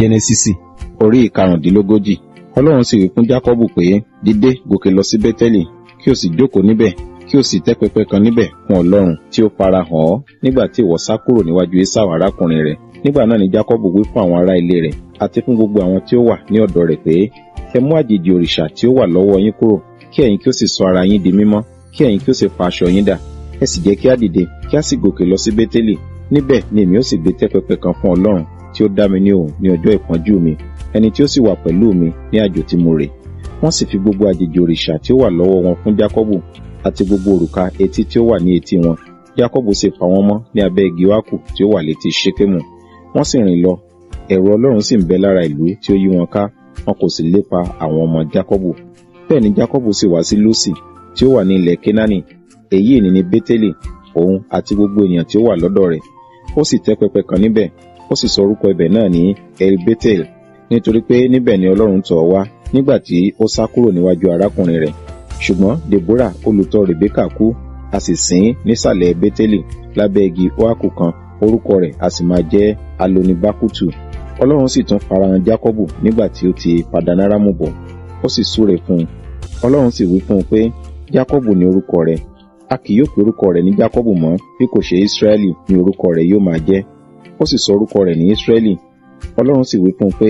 Jẹ́nẹ́sísì. Orí 35. Ọlọ́run sì wí fún Jákọ́bù pé, dìde, gòkè lọ sí Bẹ́tẹ́lì, kí o sì jókòó níbẹ̀, kí o sì tẹ́ pẹpẹ kan níbẹ̀ fún Ọlọ́run tí ó farahàn ọ́ nígbà tí ìwọ sá kúrò níwájú Ésáù arákùnrin rẹ̀. Nígbà náà ni Jákọ́bù wí fún àwọn ará ilé rẹ̀ àti fún gbogbo àwọn tí ó wà ní ọ̀dọ̀ rẹ̀ pé, ẹ mú àjèjì òrìṣà tí ó wà lọ́wọ́ yín kúrò, kí ẹ̀yin kí ó sì sọ ara yín di mímọ́, kí ẹ̀yin kí ó sì fa aṣọ yín dà. Ẹ sì jẹ́ kí á dìde, kí á sì gòkè lọ sí Bẹ́tẹ́lì. Níbẹ̀ ni èmi ó sì gbé tẹ́ pẹpẹ kan fún Ọlọ́run tí ó dá mi ní ohùn ní ọjọ́ ìpọ́njú mi, ẹni tí ó sì wà pẹ̀lú mi ní àjò tí mo rè. Wọ́n sì fi gbogbo àjèjì òrìṣà tí ó wà lọ́wọ́ wọn fún Jákọ́bù àti gbogbo òrùka etí tí ó wà ní etí wọn. Jákọ́bù sì fà wọ́n mọ́ ní abẹ́ igi óákù tí ó wà létí Ṣékémù. Wọ́n sì rìn lọ, ẹ̀rù Ọlọ́run sì ń bẹ lára ìlú tí ó yí wọn ká, wọn kò sì lépa àwọn ọmọ Jákọ́bù. Bẹ́ẹ̀ ni Jákọ́bù sì wá sí Lúsì tí ó wà ní ilẹ̀ Kénáánì, èyí ni ní Bẹ́télì, òun àti gbogbo ènìyàn tí ó wà lọ́dọ̀ rẹ̀. Ó sì tẹ́ pẹpẹ kan níbẹ̀, ó sì sọ orúkọ ibẹ̀ náà ní El Betel, nítorí pé níbẹ̀ ni Ọlọ́run tọ̀ ọ́ wá nígbà tí ó sá kúrò níwájú arákùnrin rẹ̀. Ṣùgbọ́n Deborah olùtọ́ Rebeka kú, a sì sin ín nísàlẹ̀ Bẹ́télì lábẹ́ igi óákù kan, orúkọ rẹ̀ a sì máa jẹ́ Alonibakutu. Ọlọ́run sì tún farahàn Jákọ́bù nígbà tí ó ti Padanaramu bọ̀, ó sì súre fún un. Ọlọ́run sì wí fún un pé, Jákọ́bù ni orúkọ rẹ̀. A kì yóò pe orúkọ rẹ̀ ní Jákọ́bù mọ́, bí kò ṣe Ísírẹ́lì ni orúkọ rẹ̀ yóò máa jẹ́. Ó sì sọ orúkọ rẹ̀ ní Ísírẹ́lì. Ọlọ́run sì wí fún un pé,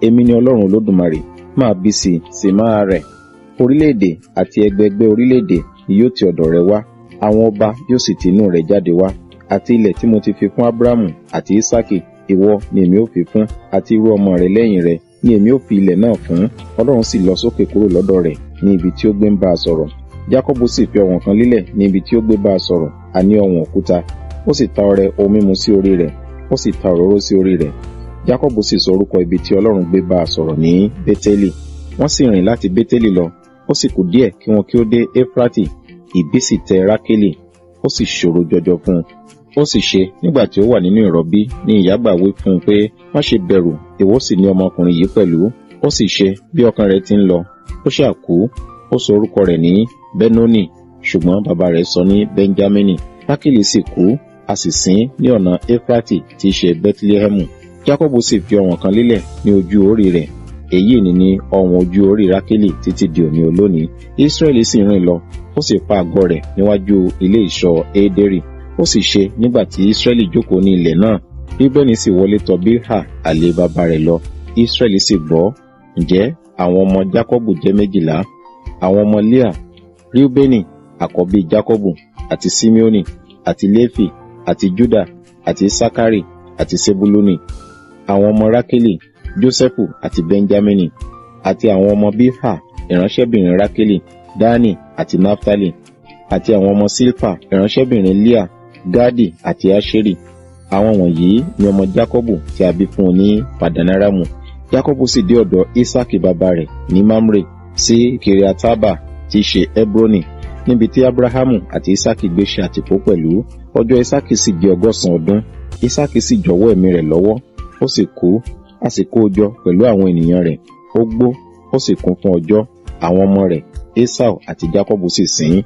èmi ni Ọlọ́run Olódùmarè, máa bí sí i, sì máa rẹ̀. Orílẹ̀-èdè àti ẹgbẹẹgbẹ́ orílẹ̀-èdè ni yóò ti ọ̀dọ̀ rẹ wá, àwọn ọba yóò sì ti inú rẹ jáde wá. Àti ilẹ̀ tí mo ti fi fún Ábúráhámù àti Ísákì, ìwọ ni èmi ó fi fún, àti irú ọmọ rẹ lẹ́yìn rẹ ni èmi ó fi ilẹ̀ náà fún. Ọlọ́run sì lọ sókè kúrò lọ́dọ̀ rẹ̀ ní ibi tí ó gbé ń bá a sọ̀rọ̀. Jákọ́bù sì fi ọ̀wọ̀n kan lélẹ̀ ní ibi tí ó gbé bá a sọ̀rọ̀, àní ọ̀wọ̀n òkúta. Ó sì ta ọrẹ ohun mímu sí orí rẹ̀, ó sì ta òróró sí orí rẹ̀. Jákọ́bù sì sọ orúkọ ibi tí Ọlọ́run gbé bá a sọ̀rọ̀ ní Bẹ́télì. Wọ́n sì rìn láti Bẹ́télì lọ, ó sì kù díẹ̀ kí wọn kí ó dé Éfrátì. Ìbí sì tẹ Rákélì, ó sì ṣòro jọjọ fún un. Ó sì ṣe nígbà tí ó wà nínú ìrọbí ní ìyá-àgbà wí fún un pé, má ṣe bẹ̀rù, ìwọ sì ní ọmọkùnrin yìí pẹ̀lú. Ó sì ṣe bí ọkàn rẹ̀ ti ń lọ, ó ṣáà kú, ó sọ orúkọ rẹ̀ ní Benoni, ṣùgbọ́n bàbá rẹ̀ sọ ní Benjamini. Rákélì sì kú, a sì sin ní ọ̀nà Éfrátì tí í ṣe Bẹ́tílẹ́hẹ́mù. Jákọ́bù sì fi ọ̀wọ̀n kan lélẹ̀ ní ojú orí rẹ̀, èyí ni ní ọ̀wọ̀n ojú orí Rákélì títí di òní olónìí. Ísírẹ́lì sì rìn lọ, ó sì pa àgọ́ rẹ̀ níwájú ilé ìṣọ́ Édérì. Ó sì ṣe nígbà tí Ísírẹ́lì jókòó ní ilẹ̀ náà, Ríbẹ́nì sì wọlé tọ̀ Bílhà àlè bàbá rẹ̀ lọ. Ísírẹ́lì sì gbọ́. Ǹjẹ́ àwọn ọmọ Jákọ́bù jẹ́ 12. Àwọn ọmọ Líà, Ríúbẹ́nì, àkọ́bí Jákọ́bù, àti Síméónì, àti Léfì, àti Júdà, àti Ísákárì, àti Sebulúnì. Àwọn ọmọ Rákélì, Jósẹ́fù àti Bẹ́ńjámínì, àti àwọn ọmọ Bílhà, ìránṣẹ́bìnrin Rákélì, Dánì àti Náftálì, àti àwọn ọmọ Sílfà, ìránṣẹ́bìnrin Líà, Gádì àti Áṣérì. Àwọn wọ̀nyí ni ọmọ Jákọ́bù tí a bí fún un ní Padanaramu. Jákọ́bù sì dé ọ̀dọ̀ Ísákì bàbá rẹ̀ ní Mamre sí Kiriataba tí í ṣe Hebroni, níbi tí Abrahamu àti Ísákì gbé ṣe àtìpó pẹ̀lú. Ọjọ́ Ísákì sì jẹ́ 100 ọdún. Ísákì sì jọ̀wọ́ ẹ̀mí rẹ̀ lọ́wọ́, ó sì kú, a sì kó o jọ pẹ̀lú àwọn ènìyàn rẹ̀. Ó gbó, ó sì kún fún ọjọ́. Àwọn ọmọ rẹ̀, Esau àti Jákọ́bù sì sìn ín.